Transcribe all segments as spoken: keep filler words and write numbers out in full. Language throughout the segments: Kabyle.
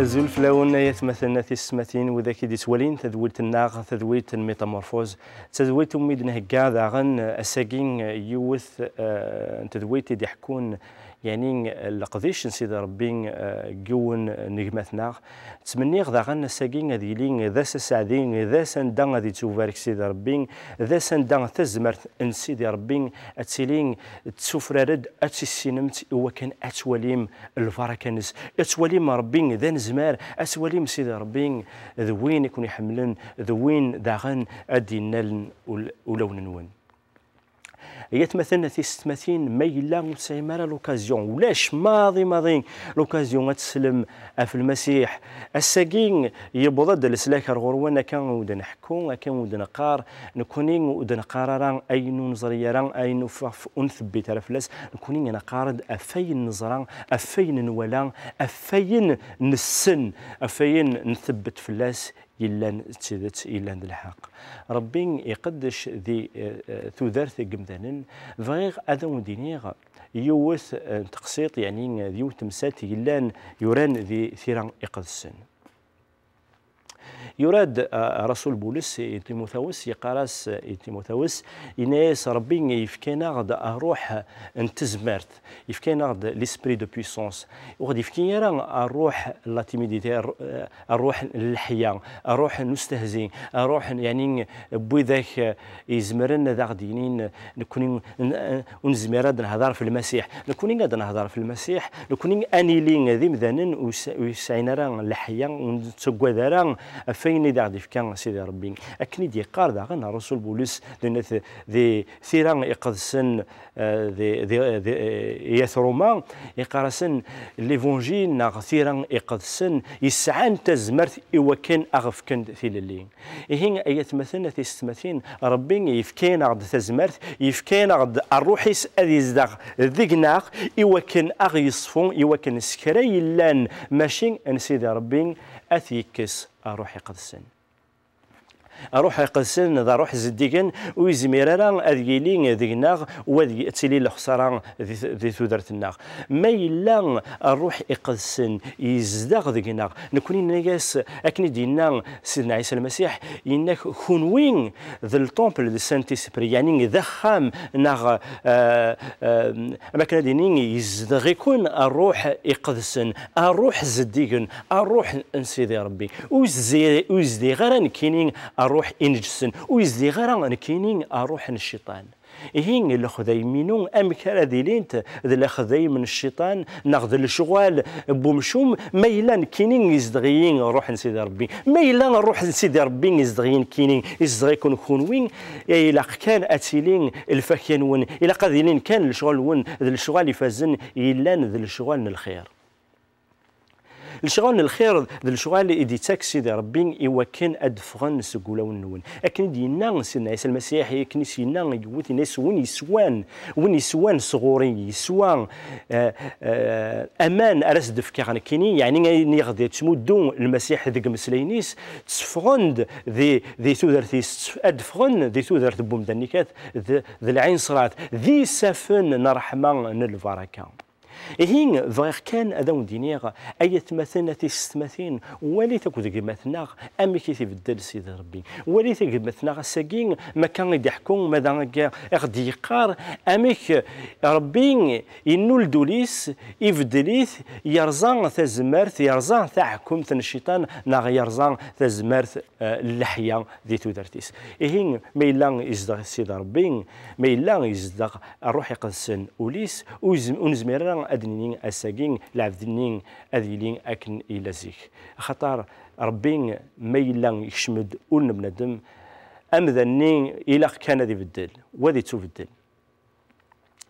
Azul fell-awen, ay atmaten, a tisetmatin, widak i d-ittwalin tadwilt-nneɣ, tadwilt n Métamorphose. D tadwilt umi d-nhegga daɣen ass-agi yiwet, eh, n tedwilt i d-iḥekkun, yeɛni, leqdic n Sidi Ṛebbi, eh, deg yiwen n gma-tneɣ. Ttmenniɣ daɣen ass-agi ad yili d ass aseɛdi, d ass anda ad ittubarek Sidi Ṛebbi, d ass anda tazmert n Sidi Ṛebbi ad tili tessufrar-d, ad tissinemt i wakken ad twalim lbaraka-nnes, ad twalim Ṛebbi d anezmar, ad twalim Sidi Ṛebbi d win i ken-iḥemmlen, d win daɣen ad d-innalen ul-, ulawen-nwen. Ay atmaten, a tisetmatin, ma yella ur tesɛim ara l'occasion, ulac maḍi maḍi l'occasion ad teslem ɣef Lmasiḥ, ass-agi yewweḍ-d leslak ar ɣur-wen, akka ur d-nḥekku, akka ur d-neqqar, nekkni ur d-neqqar ara ayen ur neẓri ara, ayen ur f-, ur nthebbit ara fell-as, nekkni neqqar-d ɣef wayen neẓra, ɣef wayen nwala, ɣef wayen nessen, ɣef wayen nthebbet fell-as, yellan d tidet, yellan d lḥeqq. Ṛebbi iqeddec di, eh, eh, tudert n yemdanen. Bɣiɣ ad awen-d-iniɣ yiwet, eh, n teqsiṭ, yeɛni, eh, d yiwet temsalt yellan, yuran di Tira Iqedsen. Yura-d, eh, Rasul Bulus i Timutawes, yeqqar-as i Timutawes, yenna-yas Ṛebbi yefkan-aɣ-d ṛṛuḥ n tezmert, yefkan-aɣ-d l'esprit de puissance. Ur ɣ-d-yefki ara ṛṛuḥ n la timidité, ṛ-, ṛṛuḥ n leḥya, ṛṛuḥ n ustehzi, ṛṛuḥ n, yeɛni, n widak, eh, izemren ad aɣ-d-yinin nekkni n-, n-, ur nezmir ad nehder ɣef Lmasiḥ. Nekkni ad nehder ɣef Lmasiḥ, nekkni ad nili d imdanen ur s-, ur yesɛin ara leḥya, ur nettaggad ara ɣef wayen i d aɣ-d-ifka Sidi Ṛebbi. Akken i d-yeqqar daɣen Ṛṛasul Bulus di, di Tira Iqedsen, eh, di, di, di, eh, i At Ṛuma, yeqqar-asen, l'Évangile neɣ Tira Iqedsen yesɛan tazmert i wakken a ɣ-fken tilelli. Ihi, ay atmaten, a tisetmatin, Ṛebbi yefka-yaneɣ-d tazmert, yefka-yaneɣ-d ṛṛuḥ-is ad yezdeɣ deg-neɣ, i wakken a ɣ-yeṣfu, i wakken s kra yellan mačči n Sidi Ṛebbi, a t-yekkes Ṛṛuḥ Iqedsen. Ṛṛuḥ Iqedsen d ṛṛuḥ zeddigen, ur yezmir ara ad yili deg-neɣ, u ad y-, ad tili lexṣara di, di tudert-nneɣ. Ma yella Ṛṛuḥ Iqedsen yezdeɣ deg-neɣ, nekkni nenna-yas, akken i d-yenna Sidna Ɛisa Lmasiḥ, yenna-k, kunwi d le temple de Saint-Esprit, yeɛni d axxam neɣ, eh, eh, am akken ad d-nini, yezdeɣ-iken Ṛṛuḥ Iqedsen, Ṛṛuḥ zeddigen, Ṛṛuḥ n Sidi Ṛebbi. Ur yezdi-, ur yezdiɣ ara nekkini Ṛṛuḥ ineǧsen, ur yezdiɣ ara nekkini Ṛṛuḥ n Cciṭan. Ihi, lexdayem-inu, amek ara d-ilint d lexdayem n Cciṭan, neɣ d lecɣal n wemcum, ma yella nekkini yezdeɣ-iyi Ṛṛuḥ n Sidi Ṛebbi? Ma yella Ṛṛuḥ n Sidi Ṛebbi yezdeɣ-iyi nekkini, yezdeɣ-iken kunwi, ilaq kan ad tili lfakya-nwen, ilaq ad ilin kan lecɣal-nwen d lecɣal ifazen, yellan d lecɣal n lxir. Lecɣal n lxir d lecɣal i d-ittak Sidi Ṛebbi i wakken ad d-ffɣen seg wulawen-nwen. Akken i d-yenna Sidna Ɛisa Lmasiḥ, akken i s-yenna yiwet, yenna-yas, win yeswan, win yeswan sɣur-i, yeswa, eh, eh, aman ara s-d-fkeɣ nekkini, yeɛni ayen i ɣ-d-yettmuddu Lmasiḥ deg imeslayen-is, tteffɣen-d di, di tudert-is, ad d-ffɣen di tudert n wemdan-ikat d, d lɛinṣrat, d isaffen n ṛṛeḥma n lbaraka. Ihi, bɣiɣ kan ad awen-d-iniɣ, ay atmaten, a tisetmatin, walit akked gma-tneɣ amek i t-ibeddel Sidi Ṛebbi. Walit gma-tneɣ ass-agi, ma akka i d-iḥekku, ma d akka i ɣ-d-yeqqar, amek Ṛebbi yennul-d ul-is, ibeddel-it, yerẓa tazmert, yerẓa taḥekkumt n cciṭan, neɣ yerẓa tazmert, eh, n leḥya di tudert-is. Ihi, ma yella yezdeɣ Sidi Ṛebbi, ma yella yezdeɣ Ṛṛuḥ Iqedsen ul-is, ur yez-, ur nezmir ara ad d-nini ass-agi lɛebd-nni ad yili akken yella zik. Axaṭer Ṛebbi, ma yella yekcem-d ul n bnadem, amdan-nni ilaq kan ad ibeddel, u ad ittubeddel.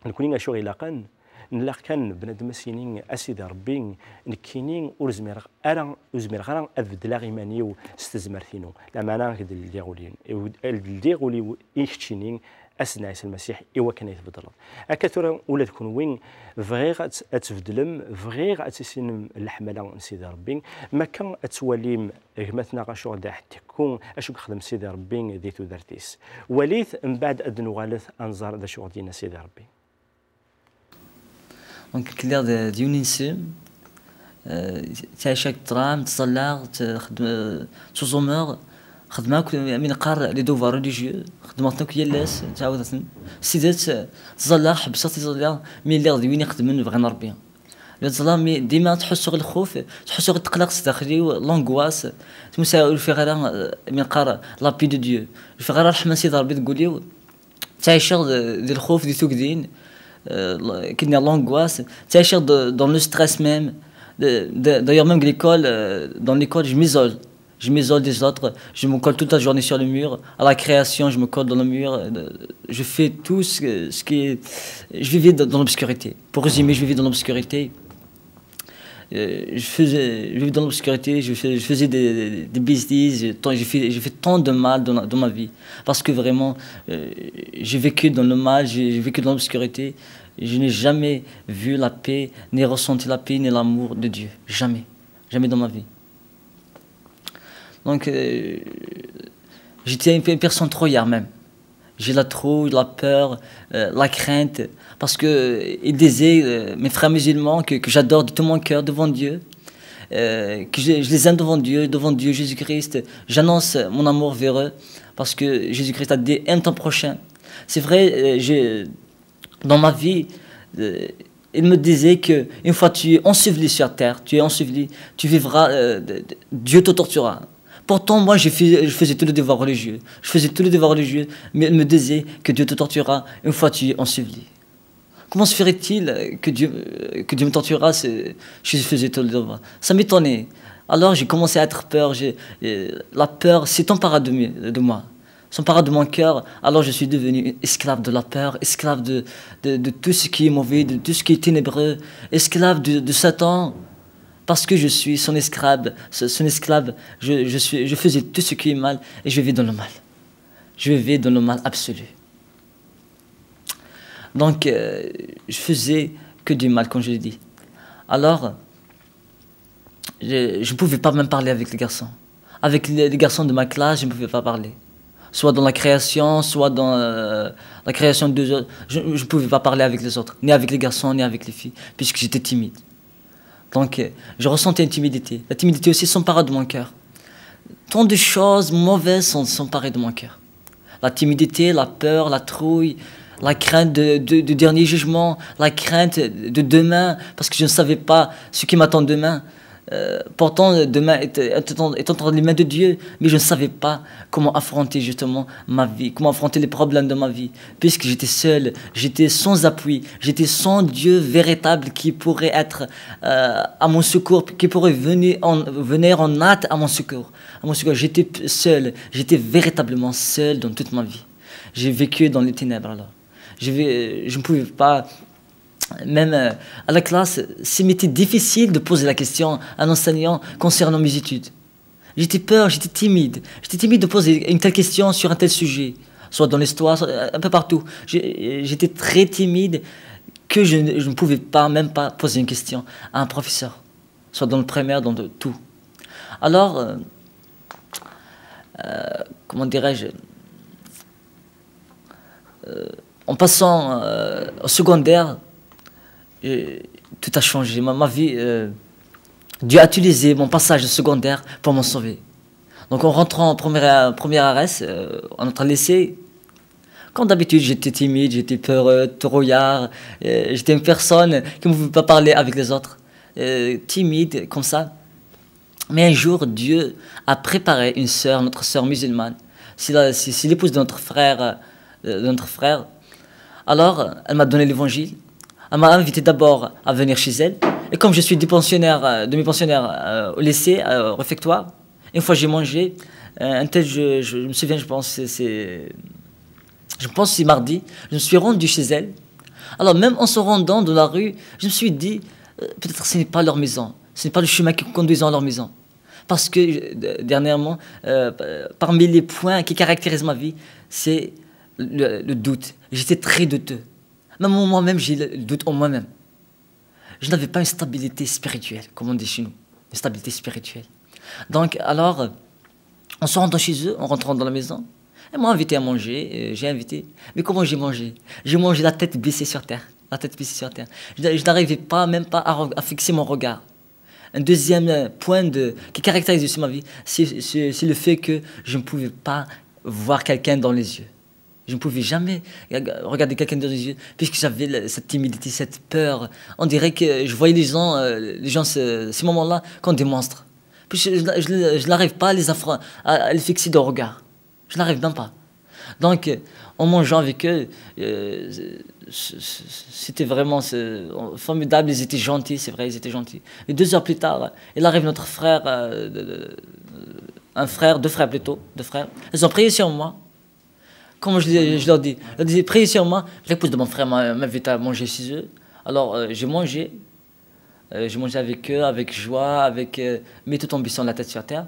Nekni acu ɣ-ilaqen? Nlaq kan bnadem ad s-yini, a Sidi Ṛebbi, nekkini ur zmireɣ ara, ur zmireɣ ara ad beddleɣ iman-iw s tezmert-inu. Lameɛna ad k-d-ldiɣ ul-in, ad ldiɣ ul-iw i keččini, a Sidna Ɛisa Lmasiḥ, i wakken ay tbeddleḍ. Akka tura ula d kenwi, bɣiɣ ad, ad tbeddlem, bɣiɣ ad tissinem leḥmala n Sidi Ṛebbi, ma akka ad twalim gma-tneɣ acu ɣ-d-iḥekku, acu yexdem Sidi Ṛebbi di tudert-is. Walit, mbeɛd ad d-nuɣalet ad nẓer d acu ɣ-d-yenna Sidi Ṛebbi. Donc, nekk lliɣ d, d yiwen ineslem, Ttɛiceɣ deg ṭṭlam, ttẓallaɣ, tt-, xeddm-, ttuẓumeɣ, xeddmeɣ akk, mi neqqar les devoirs religieux, xeddmeɣ-ten akk yal ass, ttɛawdeɣ-ten. S tidet, ttẓallaɣ, ḥebseɣ tiẓalla, mi lliɣ d win ixeddmen bɣan Rebbi. Lliɣ ttẓallaɣ, mi dima ttḥussuɣ lxuf, ttḥussuɣ tqelleq s daxel-iw, l'angoisse, tmusa ur ufiɣ ara, mi neqqar la paix de Dieu. Ur ufiɣ ara ṛṛeḥma n Sidi Rebbi deg wul-iw. Ttɛiceɣ d, di lxuf, di tugdin, euh, la-, qui n'est l'angoisse. Ttɛiceɣ de, dans le stress même. De, de, d'ailleurs, même l'école, euh, dans l'école, je m'isole. Je m'isole des autres. Je me colle toute la journée sur le mur. À la création, je me colle dans le mur. Euh, je fais tout ce, que- ce qui est, je vivais dans, dans l'obscurité. Pour résumer, je vivais dans l'obscurité. Euh, je faisais, je vivais dans l'obscurité, je fais- je faisais des, des bêtises, j'ai tant- j'ai fait, j'ai fait tant de mal dans, la- dans ma vie. Parce que vraiment, euh, j'ai vécu dans le mal, j'ai j'ai vécu dans l'obscurité. Je n'ai jamais vu la paix, ni ressenti la paix, ni l'amour de Dieu. Jamais. Jamais dans ma vie. Donc, euh, j'étais une pe- personne trouillard même. J'ai la trouille, la peur, euh, la crainte, parce que, euh, ils disaient, euh, mes frères musulmans, que, que j'adore de tout mon cœur devant Dieu, euh, que je, je les aime devant Dieu, devant Dieu Jésus-Christ. J'annonce mon amour vers eux, parce que Jésus-Christ a dit, aime ton prochain. C'est vrai, euh, j'ai, dans ma vie, euh, ils me disaient que une fois tu es enseveli sur terre, tu es enseveli, tu vivras, euh, de- de- Dieu te torturera. Pourtant, moi, je fais- je faisais tous les devoirs religieux. Je faisais tous les devoirs religieux, mais il me disait que Dieu te torturera une fois tu es enseveli. Comment se ferait-il, euh, que Dieu, euh, que Dieu me torturera si, si je faisais tous les devoirs ? Ça m'étonnait. Alors, j'ai commencé à être peur. J'ai- euh, la peur s'est emparée de, mi- de moi, s'emparée de mon cœur. Alors, je suis devenu esclave de la peur, esclave de, de, de tout ce qui est mauvais, de tout ce qui est ténébreux, esclave de, de Satan. Parce que je suis son esclave, ce- son esclave, je, je suis, je faisais tout ce qui est mal et je vivais dans le mal. Je vivais dans le mal absolu. Donc, euh, je faisais que du mal, comme je l'ai dit. Alors, je ne pouvais pas même parler avec les garçons. Avec les, les garçons de ma classe, je ne pouvais pas parler. Soit dans la création, soit dans, euh, la création de... Je ne pouvais pas parler avec les autres, ni avec les garçons, ni avec les filles, puisque j'étais timide. Donc, euh, je ressentais une timidité. La timidité aussi s'empara de mon cœur. Tant de choses mauvaises sont s'emparer de mon cœur. La timidité, la peur, la trouille, la crainte de, de- du dernier jugement, la crainte de demain, parce que je ne savais pas ce qui m'attend demain. Euh, pourtant, demain est, est, est entre les mains de Dieu, mais je ne savais pas comment affronter justement ma vie, comment affronter les problèmes de ma vie, puisque j'étais seul, j'étais sans appui, j'étais sans Dieu véritable qui pourrait être, euh, à mon secours, qui pourrait venir en, venir en hâte à mon secours. À mon secours, j'étais p- seul, j'étais véritablement seul dans toute ma vie. J'ai vécu dans les ténèbres alors. Je, vais- je ne pouvais pas, même, euh, à la classe, s'il m'était difficile de poser la question à un enseignant concernant mes études. J'étais peur, j'étais timide. J'étais timide de poser une telle question sur un tel sujet, soit dans l'histoire, soit, euh, un peu partout. J'ai- J'étais très timide que je, ne- je ne pouvais pas, même pas poser une question à un professeur, soit dans le primaire, dans le- tout. Alors, euh, euh, comment dirais-je, euh, en passant, euh, au secondaire, euh, tout a changé. Ma, ma vie, euh, Dieu a utilisé mon passage au secondaire pour me sauver. Donc en rentrant en première, première R S, euh, en notre lycée, comme d'habitude, j'étais timide, j'étais peureux, trouillard, euh, j'étais une personne qui ne pouvait pas parler avec les autres, euh, timide comme ça. Mais un jour, Dieu a préparé une sœur, notre sœur musulmane, c'est la- c'est- c'est l'épouse de notre frère, euh, de notre frère. Alors, elle m'a donné l'évangile. Elle m'a invité d'abord à venir chez elle. Et comme je suis des pensionnaires, euh, demi-pensionnaire, euh, au lycée, euh, au réfectoire, une fois j'ai mangé, euh, un tel, je, je me souviens, je pense, c'est- c'est, je pense que c'est mardi, je me suis rendu chez elle. Alors, même en se rendant dans la rue, je me suis dit, euh, peut-être ce n'est pas leur maison, ce n'est pas le chemin qui conduit à leur maison. Parce que, euh, dernièrement, euh, parmi les points qui caractérisent ma vie, c'est le, le doute. J'étais très douteux. Même en moi-même, j'ai le doute en moi-même. Je n'avais pas une stabilité spirituelle, comme on dit chez nous. Une stabilité spirituelle. Donc, alors, euh, en se rendant chez eux, en rentrant dans la maison, elle m'a invité à manger, euh, j'ai invité. Mais comment j'ai mangé ? J'ai mangé la tête baissée sur terre. La tête baissée sur terre. Je, je n'arrivais pas, même pas à, re- à fixer mon regard. Un deuxième point de, qui caractérise aussi ma vie, c'est c'est- c'est le fait que je ne pouvais pas voir quelqu'un dans les yeux. Je ne pouvais jamais regarder quelqu'un dans les yeux, puisque j'avais le- cette timidité, cette peur. On dirait que je voyais les gens, euh, les gens, ce- ces moments-là, comme des monstres. Puis je, je- je- je n'arrive pas à les affron- à, à les fixer de regard. Je n'arrive même pas. Donc, euh, en mangeant avec eux, euh, c- c- c'était vraiment ce- formidable. Ils étaient gentils, c'est vrai, ils étaient gentils. Et deux heures plus tard, il arrive notre frère, euh, de- de- un frère, deux frères plutôt, deux frères. Ils ont prié sur moi. Comme je, je leur dis, je leur dis, priez sur moi. L'épouse de mon frère m'a- m'invite à manger chez eux. Alors, euh, j'ai mangé. Euh, j'ai mangé avec eux, avec joie, avec, euh, mais tout en baissant la tête sur terre.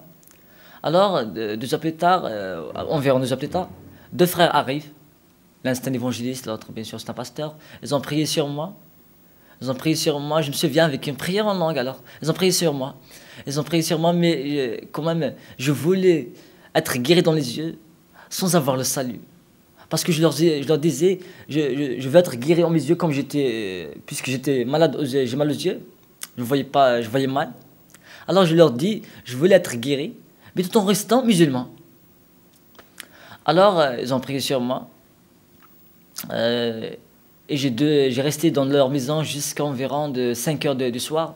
Alors, euh, deux heures plus tard, euh, environ deux heures plus tard, deux frères arrivent. L'un, c'est un évangéliste, l'autre, bien sûr, c'est un pasteur. Ils ont prié sur moi. Ils ont prié sur moi. Je me souviens avec une prière en langue, alors. Ils ont prié sur moi. Ils ont prié sur moi, mais, euh, quand même, je voulais être guéri dans les yeux sans avoir le salut. Parce que je leur, dis- je leur disais, je, je- je veux être guéri en mes yeux comme j'étais, euh, puisque j'étais malade, aux- j'ai mal aux yeux. Je voyais pas, je voyais mal. Alors je leur dis, je voulais être guéri, mais tout en restant musulman. Alors, euh, ils ont prié sur moi. Euh, et j'ai dû- j'ai resté dans leur maison jusqu'à environ de cinq heures de- du soir.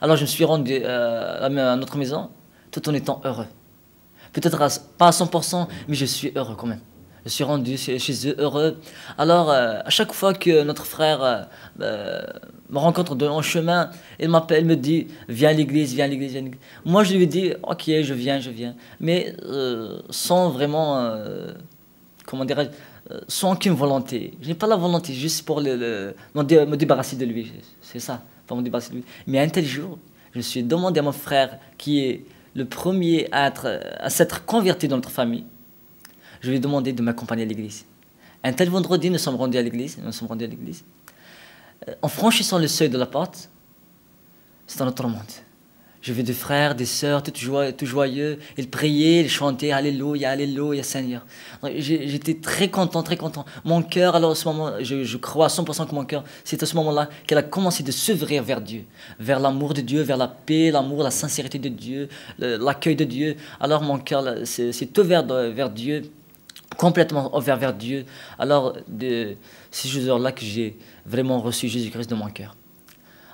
Alors je me suis rendu, euh, à ma- à notre maison, tout en étant heureux. Peut-être à- pas à cent pour cent, mais je suis heureux quand même. Je suis rendu chez, chez eux heureux. Alors, euh, à chaque fois que notre frère, euh, euh, me rencontre de- en chemin, il m'appelle, me dit, viens à l'église, viens à l'église, viens à l'église. Moi, je lui dis, ok, je viens, je viens. Mais, euh, sans vraiment, euh, comment dirais-je, euh, sans aucune volonté. Je n'ai pas la volonté juste pour le, le- me dé- me débarrasser de lui. C'est ça, pour me débarrasser de lui. Mais un tel jour, je me suis demandé à mon frère, qui est le premier à être, à s'être converti dans notre famille, je lui ai demandé de m'accompagner à l'église. Un tel vendredi, nous sommes rendus à l'église, nous sommes rendus à l'église. Euh, en franchissant le seuil de la porte, c'est un autre monde. J'ai vu des frères, des sœurs, tout, joyeux, tout joyeux. Ils priaient, ils chantaient, Alléluia, Alléluia, Seigneur. Donc, j'ai- J'étais très content, très content. Mon cœur, alors, à ce moment, je, je crois à cent pour cent que mon cœur, c'est à ce moment-là qu'elle a commencé de s'ouvrir vers Dieu, vers l'amour de Dieu, vers la paix, l'amour, la sincérité de Dieu, le- l'accueil de Dieu. Alors, mon cœur là, s'est s'est ouvert de- vers Dieu, complètement ouvert vers Dieu. Alors, de, c'est ce jour-là que j'ai vraiment reçu Jésus-Christ dans mon cœur.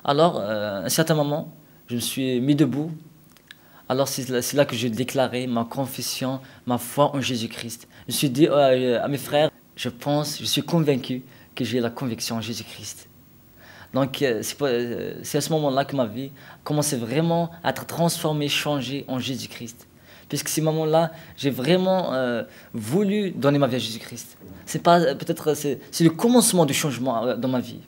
Alors, euh, à un certain moment, je me suis mis debout. Alors, c'est là, c'est là que j'ai déclaré ma confession, ma foi en Jésus-Christ. Je me suis dit, euh, à mes frères, je pense, je suis convaincu que j'ai la conviction en Jésus-Christ. Donc, euh, c'est pas- euh, c'est à ce moment-là que ma vie commençait vraiment à être transformée, changée en Jésus-Christ. Puisque ces moments-là, j'ai vraiment, euh, voulu donner ma vie à Jésus-Christ. C'est pas, euh, peut-être, euh, c'est c'est le commencement du changement, euh, dans ma vie.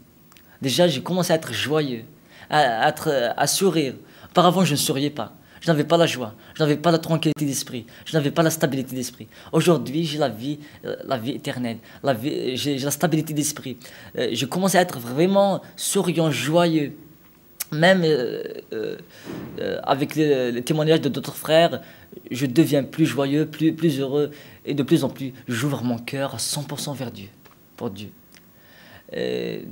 Déjà, j'ai commencé à être joyeux, à, à être, euh, à sourire. Auparavant, je ne souriais pas. Je n'avais pas la joie, je n'avais pas la tranquillité d'esprit, je n'avais pas la stabilité d'esprit. Aujourd'hui, j'ai la vie, euh, la vie éternelle, la vie, j'ai j'ai la stabilité d'esprit. Euh, je commence à être vraiment souriant, joyeux. Même, euh, euh, euh, avec les, les témoignages de d'autres frères, je deviens plus joyeux, plus, plus heureux, et de plus en plus, j'ouvre mon cœur à cent pour cent vers Dieu, pour Dieu. Et,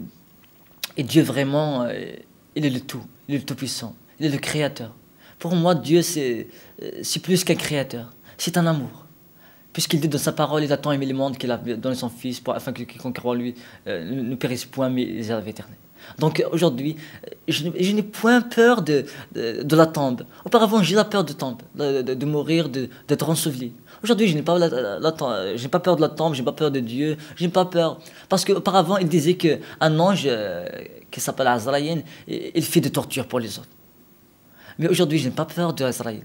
et Dieu vraiment, euh, il est le tout, il est le tout-puissant, il est le créateur. Pour moi, Dieu, c'est, euh, c'est plus qu'un créateur, c'est un amour. Puisqu'il dit dans sa parole, il a tant aimé le monde qu'il a donné son Fils pour, afin que quiconque croit en lui, euh, ne, ne périsse point, mais il ait la vie éternelle. Donc, euh, aujourd'hui, euh, je, n- je n'ai point peur de, de, de la tombe. Auparavant, j'ai la peur de tombe, de, de- de mourir, de, d'être enseveli. Aujourd'hui, je n'ai pas la, la- la tom- je n'ai pas peur de la tombe, je n'ai pas peur de Dieu, je n'ai pas peur. Parce qu'auparavant, il disait qu'un ange, euh, qui s'appelle Azraïl, il il fait des tortures pour les autres. Mais aujourd'hui, je n'ai pas peur de Azraïl.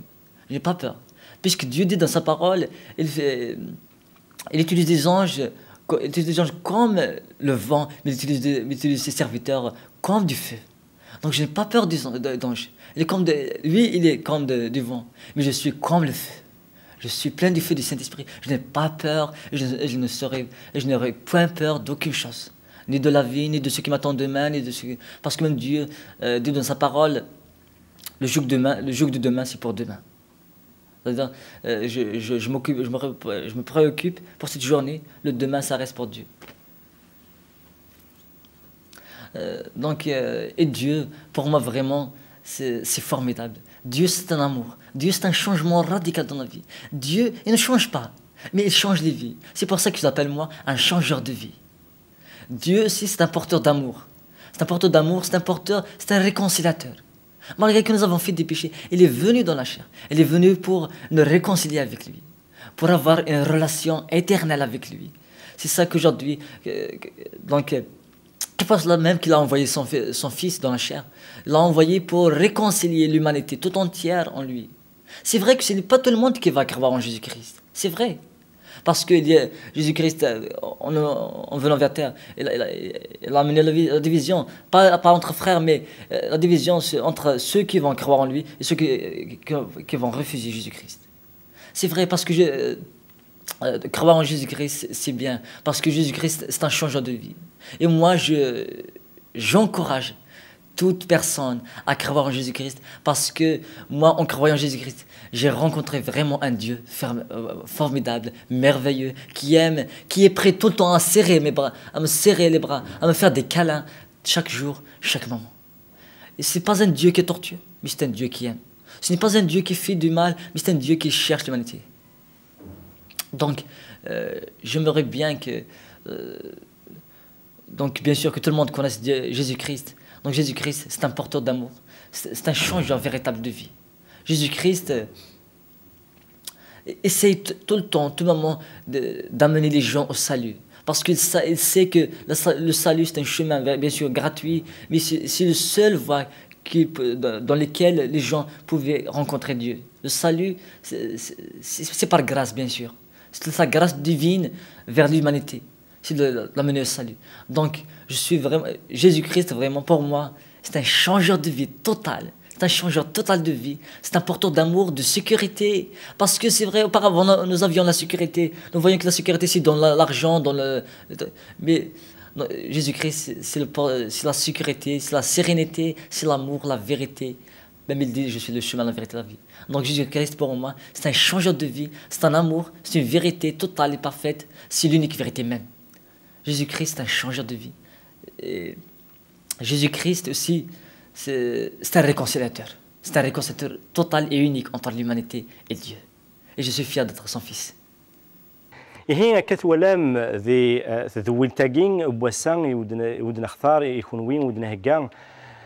Je n'ai pas peur. Puisque Dieu dit dans sa parole, il, fait- il utilise des anges, co- il utilise des anges comme le vent, mais il utilise, des- il utilise ses serviteurs comme du feu. Donc je n'ai pas peur des an- de- d'anges. Il est comme de- lui, il est comme de- du vent, mais je suis comme le feu. Je suis plein du feu du Saint-Esprit. Je n'ai pas peur, et je, et je ne serai, et je n'aurai point peur d'aucune chose. Ni de la vie, ni de ce qui m'attend demain, ni de ce qui... Parce que même Dieu, euh, dit dans sa parole, le joug de demain, le joug de demain, c'est pour demain. C'est-à-dire, euh, je, je, je m'occupe, je me, re- je me préoccupe pour cette journée. Le demain, ça reste pour Dieu. Euh, donc, euh, et Dieu, pour moi, vraiment, C'est c'est formidable. Dieu, c'est un amour. Dieu, c'est un changement radical dans la vie. Dieu, il ne change pas, mais il change les vies. C'est pour ça que je l'appelle, moi, un changeur de vie. Dieu aussi, c'est un porteur d'amour. C'est un porteur d'amour, c'est un porteur, c'est un réconciliateur. Malgré que nous avons fait des péchés, il est venu dans la chair. Il est venu pour nous réconcilier avec lui, pour avoir une relation éternelle avec lui. C'est ça qu'aujourd'hui, euh, que- donc, euh, c'est pour cela même qu'il a envoyé son, fi- son Fils dans la chair. Il l'a envoyé pour réconcilier l'humanité tout entière en lui. C'est vrai que ce n'est pas tout le monde qui va croire en Jésus-Christ. C'est vrai. Parce que il y a- Jésus-Christ, euh, en, en venant vers terre, il, a- il a- il a amené la, vi- la division, pas, pas entre frères, mais euh, la division c'est entre ceux qui vont croire en lui et ceux qui, qui- qui vont refuser Jésus-Christ. C'est vrai, parce que je, euh, euh, croire en Jésus-Christ, c'est bien, parce que Jésus-Christ, c'est un changeur de vie. Et moi, je, j'encourage toute personne à croire en Jésus-Christ, parce que moi, en croyant en Jésus-Christ, j'ai rencontré vraiment un Dieu ferme- euh, formidable, merveilleux, qui aime, qui est prêt tout le temps à serrer mes bras, à me serrer les bras, à me faire des câlins chaque jour, chaque moment. Et c'est pas un Dieu qui est tortueux, mais c'est un Dieu qui aime. Ce n'est pas un Dieu qui fait du mal, mais c'est un Dieu qui cherche l'humanité. Donc, euh, j'aimerais bien que, euh, donc bien sûr que tout le monde connaisse Dieu- Jésus-Christ. Donc Jésus-Christ, c'est un porteur d'amour, c'est c'est un changeur véritable de vie. Jésus-Christ euh, essaye t- tout le temps, tout moment de- d'amener les gens au salut. Parce qu'il sa- il sait que le, sa- le salut, c'est un chemin, bien bien sûr, gratuit, mais c'est c'est le seul voie qui peut- dans dans lequel les gens pouvaient rencontrer Dieu. Le salut, c'est c'est- c'est- c'est par grâce, bien sûr. C'est sa grâce divine vers l'humanité. C'est de l'amener au salut. Donc, je suis vraiment, Jésus-Christ, vraiment, pour moi, c'est un changeur de vie total. C'est un changeur total de vie. C'est un porteur d'amour, de sécurité. Parce que c'est vrai, auparavant, nous nous avions la sécurité. Nous voyons que la sécurité, c'est dans la- l'argent, dans le. Mais non, Jésus-Christ, c'est- c'est le por- c'est la sécurité, c'est la sérénité, c'est l'amour, la vérité. Même il dit, je suis le chemin, la vérité, la vie. Donc Jésus-Christ, pour moi, c'est un changeur de vie, c'est un amour, c'est une vérité totale et parfaite, c'est l'unique vérité même. Jésus-Christ, c'est un changeur de vie. Et Jésus-Christ aussi, c'est c'est un réconciliateur. C'est un réconciliateur total et unique entre l'humanité et Dieu. Et je suis fier d'être son fils. Ihi, akka twalam di eh, tedwilt-agi n wass-a i wen-d-nextar i kunwi, i wen-d-nhegga.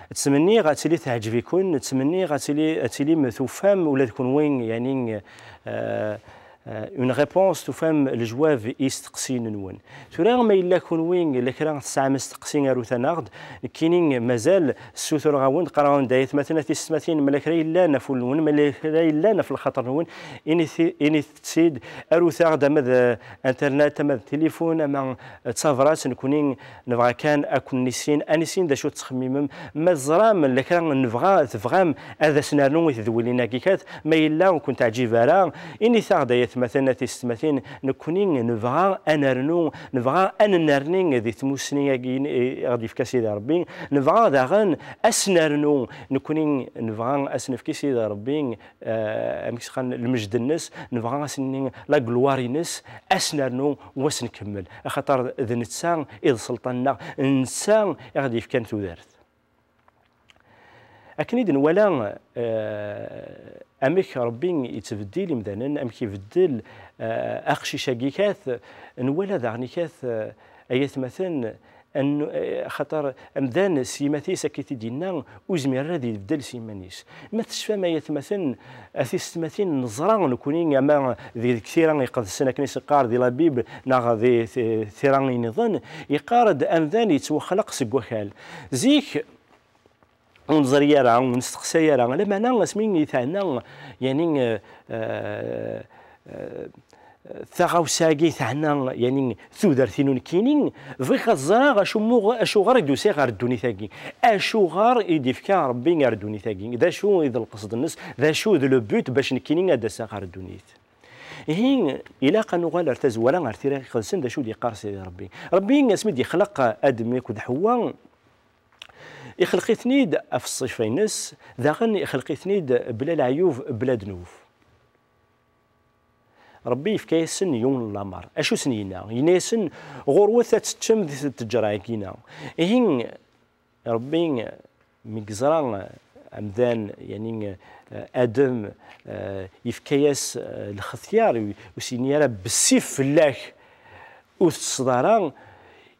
Ttmenniɣ ad tili teɛǧeb-iken, ttmenniɣ ad tili ad tilim tufam ula d kunwi, yani, eh, eh, une réponse, tufam lejwab i isteqsiyen-nwen. Tura ma yella kunwi la kra tesɛam asteqsi, arut-aneɣ-d. Nekkini mazal ssutreɣ-awen-d, qqareɣ-awen-d ay atmaten, a tisetmatin, ma la kra yellan ɣef wul-nwen, ma la kra yellan ɣef lxaṭer-nwen, init-t-id, arut-aɣ-d ama d internet, ama d tilifun, ama d tabrat. Nekkni nebɣa kan ad ken-nissin, ad nissin d acu tettxemmimem. Ma teẓram la kra nebɣa, tebɣam ad as-nernu i tedwilin-agi kat, ma yella ur ken-teɛǧib ara, init-aɣ-d ay atmaten, a tisetmatin. Nekkni nebɣa ad nernu, nebɣa ad nennerni di tmussni-agi i ɣ-d-yefka Sidi Ṛebbi. Nebɣa daɣen ad s-nernu. Nekkni nebɣa ad s-nefk i Sidi Ṛebbi, eh, amek s-qqaren, lmejd-nnes, nebɣa ad s-nini la gloire-ines, ad s-nernu u ad s-nkemmel, axaṭer d netta i d sselṭan-nneɣ, d netta i ɣ-d-yefkan tudert. Akken i d-nwala, eh, amek Ṛebbi yettbeddil imdanen, amek ibeddel, eh, aqcic-agi kat, nwala daɣen ikat, eh, ay atmaten, An-, eh, axaṭer amdan s yimat-is, akka i t-id-yenna, ur yezmir ara ad ibeddel s yiman-is. Ma tecfam ay atmaten, a tisetmatin, neẓra nekkni, ama di, deg tira iqedsen akken i s-neqqar di la Bible, neɣ di t-, tira nniḍen, yeqqar-d amdan yettwaxleq seg wakal. Zik, ur neẓri ara, ur nesteqsay ara, lameɛna asmi i teɛna, yani, eh, eh, eh, taɣawsa-agi teɛna, yani, tudert-inu nekkini, bɣiɣ ad ẓreɣ acu muɣ-, acuɣer i d-usiɣ ɣer ddunit-agi, acuɣer i d-ifka Ṛebbi ar ddunit-agi, d acu i d lqesd-nnes, d acu d le but bac nekkini ad d-aseɣ ɣer ddunit. Ihi, ilaq ad nuɣal ar tazwara, ar tira iqedsen, d acu d-yeqqar Sidi Ṛebbi. Ṛebbi, asmi d-yexleq Adem akked Ḥewwa, ixleq-iten-id ɣef ṣṣifa-ines, daɣen ixleq-iten-id bla leɛyub, bla ddnub. Ṛebbi yefka-yasen yiwen n lameṛ. Acu sen-yenna? Yenna-yasen, ɣurwet ad teččem di ttejṛa-agi-na. Ihi, Ṛebbi mi yeẓra amdan, yani, eh, Adem, eh, yefka-yas, eh, lxetyar, ur s-yenni ara bessif fell-ak, ur teṭṭseḍ ara,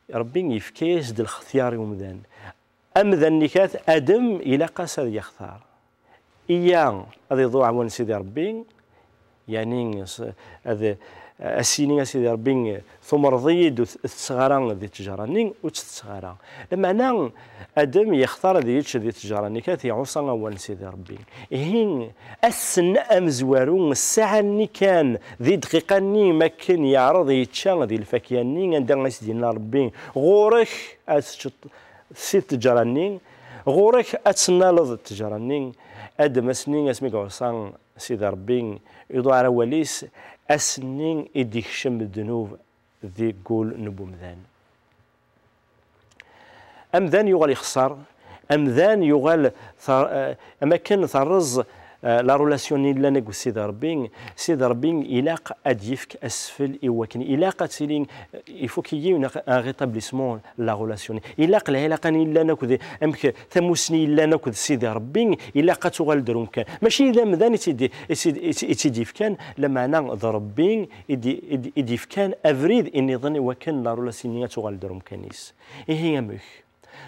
Ṛebbi yefka-yas-d lxetyar i umdan. Amdan-nni kat, Adem, ilaq-as ad yextar. Iya, ad iḍuɛ awal n Sidi Ṛebbi, yani, s-, ad, ad s-yini a Sidi Ṛebbi, tumreḍ-iyi-d, ur t-, tetteɣ ara di ttejra-nni, ur tt-tetteɣ ara. Lameɛna, Adem yextar ad yečč di ttejra-nni, kat iɛuṣa awal n Sidi Ṛebbi. Ihi, ass-n amezwaru, ssaɛa-nni kan, di dqiqa-nni, makken yeɛreḍ yečča di lfakya-nni, anda i s-d-yenna Ṛebbi, ɣur-k ad teččeḍ si ttejra-nni, ɣur-k ad tennaleḍ ttejra-nni. Adem ass-nni, asmi iɛuṣa Sidi Ṛebbi, iḍuɛ awal-is, ass-nni i d-ikcem ddnub di wul n umdan. Amdan yuɣal yexṣer, amdan yuɣal ter-, eh, am akken terreẓ, eh, la relation-nni yellan akked Sidi Ṛebbi. Sidi Ṛebbi ilaq ad d-yefk asfel i wakken, ilaq ad tili, eh, ifuk-iyi un rétablissement la relation. Ilaq lɛilaqa-nni yellan akked, amek tamusni yellan akked Sidi Ṛebbi, ilaq ad tuɣal d umkan. Mačči d amdan i tt-id-, i tt-id-, i tt-, i tt-id-yefkan, lameɛna d Ṛebbi i d-, i d-, i d-yefkan abrid i nniḍen i wakken la relation-nni ad tuɣal d umkan-is. Ihi amek?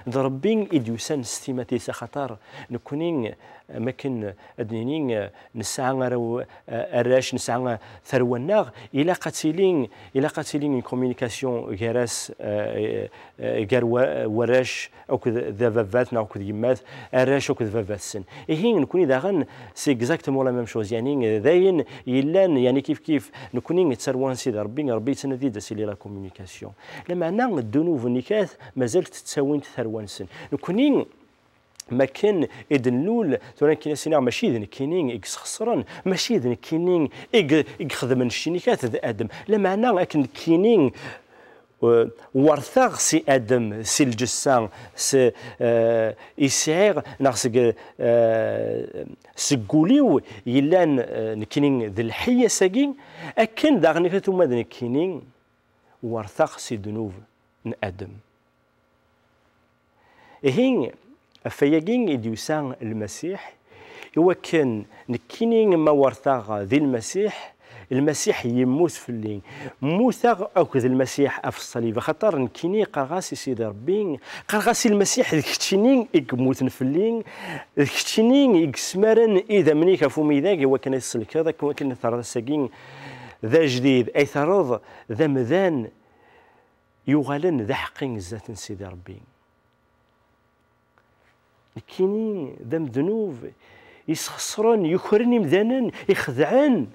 D Ṛebbi i d-yusan s timat-is, axaṭer nekkni, am akken ad d-nini, nesɛa arraw, arrac, nesɛa tarwa-nneɣ, ilaq ad tili, ilaq ad tili une communication gar-as, eh, eh, gar wa-, warrac akked d ababat neɣ akked yemmat, arrac akked babat-sen. Ihi, nekkni daɣen, c'est exactement la même chose. Yani, d ayen yellan, yani kif kif, nekkni d tarwa n Sidi Ṛebbi, Ṛebbi yettnadi-d ad tili la communication. Lameɛna ddunub-nni kat mazal ttawint tarwa-nsen. Nekkni, makken i d-nlul, tura nekkini ad s-iniɣ, mačči d nekkini i yesxeṣren, mačči d nekkini i i ixedmen cci-nni kat d Adem. Lameɛna akken nekkini, eh, werteɣ si Adem, si lǧessa, s, eh, i sɛiɣ, neɣ seg, eh, seg wul-iw yellan, eh, nekkini d lḥeyya-agi, akken daɣen i kat uma d nekkini werteɣ si ddnub n Adem. Ihi, ɣef wayagi i d-yusa Lmasiḥ, i wakken nekkini ma werteɣ di Lmasiḥ, Lmasiḥ yemmut fell-i. Mmuteɣ akked Lmasiḥ ɣef ṣṣalib, axaṭer nekkini qqareɣ-as i Sidi Ṛebbi, qqareɣ-as i Lmasiḥ, d keččini i yemmuten fell-i, d keččini i yesmaren idammen-ik ɣef umidag i wakken ad t-tselkeḍ, akken wakken ad terreḍ ass-agi d ajdid, ay terreḍ d amdan yuɣalen d aḥeqqi zdat n Sidi Ṛebbi. Nekkini d amednub, yesxeṣren, yukren imdanen, ixedɛen.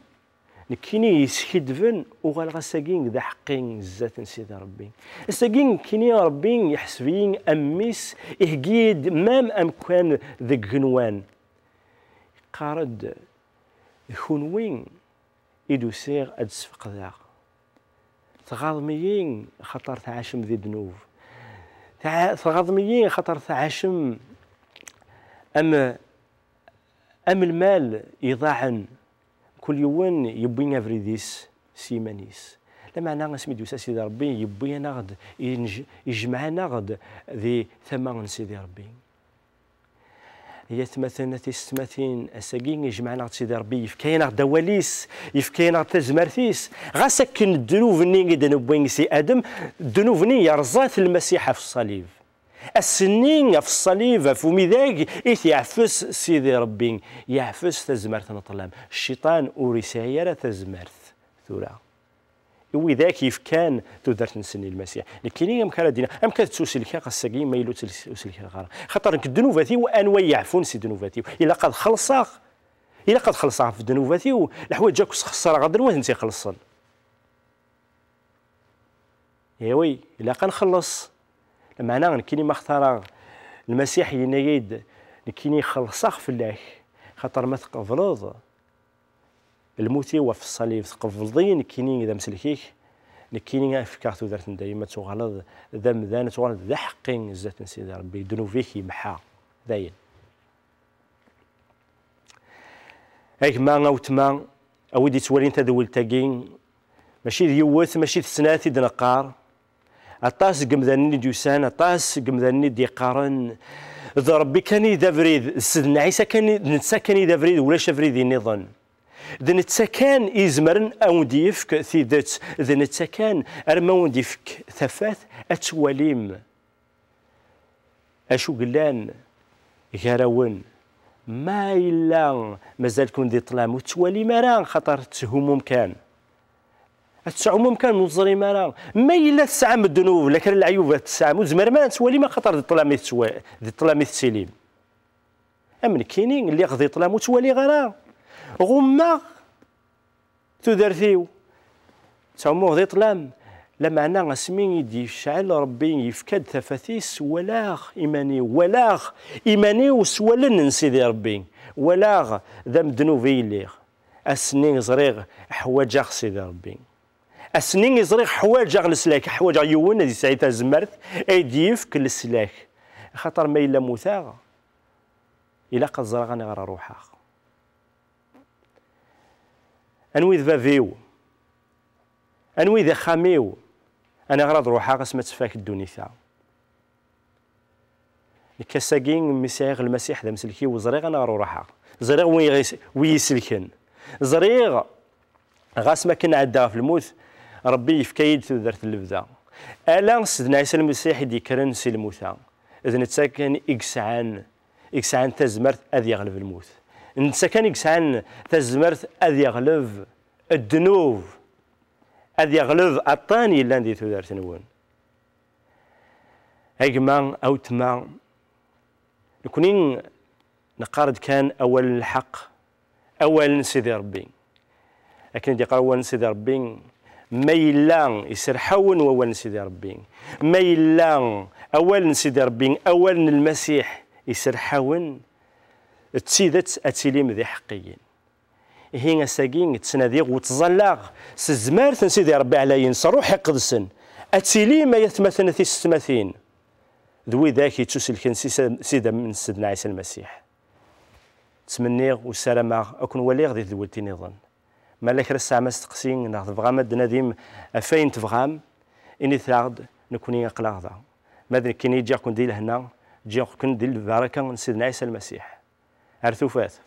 Nekkini yeskidben, uɣaleɣ ass-agi d aḥeqqi zdat n Sidi Ṛebbi. Ass-agi nekkini Ṛebbi yeḥseb-iyi am mmi-s, iheggi-yi-d mam amkan deg igenwan. Yeqqar-d, d kunwi i d-usiɣ ad d-sfeqdeɣ. Tɣaḍem-iyi xaṭer tɛacem di ddnub. Tɛa-, tɣaḍem-iyi xaṭer tɛacem am, am lmal iḍaɛen. Kul yiwen yewwi abrid-is s yiman-is. Lameɛna asmi d-yusa Sidi Ṛebbi, yewwi-aneɣ-d, yej-, yejmeɛ-aneɣ-d di tama n Sidi Ṛebbi. Ay atmaten, a tisetmatin, ass-agi ijmeɛ-aneɣ-d Sidi Ṛebbi, yefka-yaneɣ-d awal-is, yefka-yaneɣ-d tazmert-is. Ɣas akken ddnub-nni i d-newwi si Adem, ddnub-nni yerẓa-t Lmasiḥ ɣef ṣṣalib. Ass-nni ɣef ṣṣalib, ɣef umidag, i t-yeɛfes Sidi Ṛebbi, yeɛfes tazmert n ṭṭlam. Cciṭan ur yesɛi ara tazmert tura. I widak yefkan tudert-nsen i Lmasiḥ. Nekkini amek ara d-iniɣ, amek ad ttuselkeɣ ass-agi ma yella ur ttuselkeɣ ara? Xaṭer nekk ddnubat-iw, anwa i yeɛfun si ddnubat-iw? Ilaq ad xellṣeɣ. Ilaq ad xellṣeɣ ɣef ddnubat-iw, leḥwayeǧ akk sxeṣreɣ, d anwa i tent-ixellṣen? Iwi, ilaq ad nxelleṣ. Lameɛna nekkini ma xtareɣ Lmasiḥ yenna-yi-d, nekkini xellṣeɣ fell-ak, xaṭer ma tqebleḍ lmut-iw ɣef ṣṣalib, tqebleḍ-iyi nekkini d amsellek-ik, nekkini ad k-fkeɣ tudert n dayem, ad tuɣaleḍ d amdan, ad tuɣaleḍ d aḥeqqi zdat n Sidi Ṛebbi, ddnub-ik yemḥa, dayen. A gma, a wetma, a wi d-yettwalin tadwilt-agi, mačči d yiwet, mačči d snat i d-neqqar. Aṭas n yemdanen i d-yusan, aṭas n yemdanen i d-yeqqaren, D Ṛebbi kan i d abrid, d Sidna Ɛisa kan i, d netta kan i d abrid, ulac abrid nniḍen. D netta kan i izemren a wen-d-yefk tidet, d netta kan arma a wen-d-yefk tafat ad twalim acu yellan gar-awen. Ma yella mazal-ken di ṭṭlam ur tettwalim ara, xaṭer tetthumum kan. Ad tettɛumum kan ur teẓrim ara. Ma yella tesɛam ddnub, la kra n leɛyubat tesɛam, ur tezmirem ara ad twalim axaṭer di ṭṭlam i tettwa-, di ṭṭlam i tettilim. Am nekkini, lliɣ di ṭṭlam ur ttwaliɣ ara. Ɣummeɣ tudert-iw. Ttɛummuɣ di ṭṭlam. Lameɛna asmi i d-yecɛel Ṛebbi, yefka-d tafat-is, walaɣ iman-iw, walaɣ iman-iw s wallen n Sidi Ṛebbi. Walaɣ d amednub i lliɣ. Ass-nni ẓriɣ ḥwaǧeɣ Sidi Ṛebbi. Ass-nni i ẓriɣ ḥwaǧeɣ leslak, ḥwaǧeɣ yiwen ad yesɛi tazmert ay d-yefk leslak. Axaṭer ma yella mmuteɣ, ilaq ad ẓreɣ aniɣer ruḥeɣ. Anwi d bab-iw? Anwi d axxam-iw? Aniɣer ad ruḥeɣ asmi ad tfak ddunit-a? Nekk ass-agi mi sɛiɣ Lmasiḥ d amsellek-iw, ẓriɣ aniɣer ruḥeɣ. Ẓriɣ wi ɣis-, wi yi-iselken. Ẓriɣ ɣas ma akken ɛeddaɣ ɣef lmut, Ṛebbi yefka-yi-d tudert n lebda. Ala Sidna Ɛisa Lmasiḥ i d-yekkren si lmut-a. D netta kan i yesɛan, i yesɛan tazmert ad yeɣleb lmut. D netta kan i yesɛan tazmert ad yeɣleb ddnub, ad yeɣleb aṭṭan yellan di tudert-nwen. A gma, a wetma, nekni neqqar-d kan awal n lḥeqq, awal n Sidi Ṛebbi. Akken i d-yeqqar wawal n Sidi Ṛebbi, ma yella iserḥawen wawal n Sidi Ṛebbi, ma yella awal n Sidi Ṛebbi, awal n Lmasiḥ iserḥawen, d tidet ad tilim d iḥeqqiyen. Ihi ass-agi ttnadiɣ u ttẓallaɣ s tezmert n Sidi Ṛebbi Ɛlayen, s Ṛṛuḥ Iqedsen, ad tilim ay atmaten a tisetmatin d widak yettuselken si sa-, s idammen n Sidna Ɛisa Lmasiḥ. Ttmenniɣ u ssarameɣ ad ken-waliɣ di tedwilt-nniḍen. Ma la kra tesɛam asteqsi neɣ tebɣam ad d-tnadim ɣef wayen tebɣam, init-aɣ-d, nekni aql-aɣ da. Ma d nekkini ǧǧiɣ-ken di lehna, ǧǧiɣ-ken di lbaraka n Sidna Ɛisa Lmasiḥ. Ar tufat.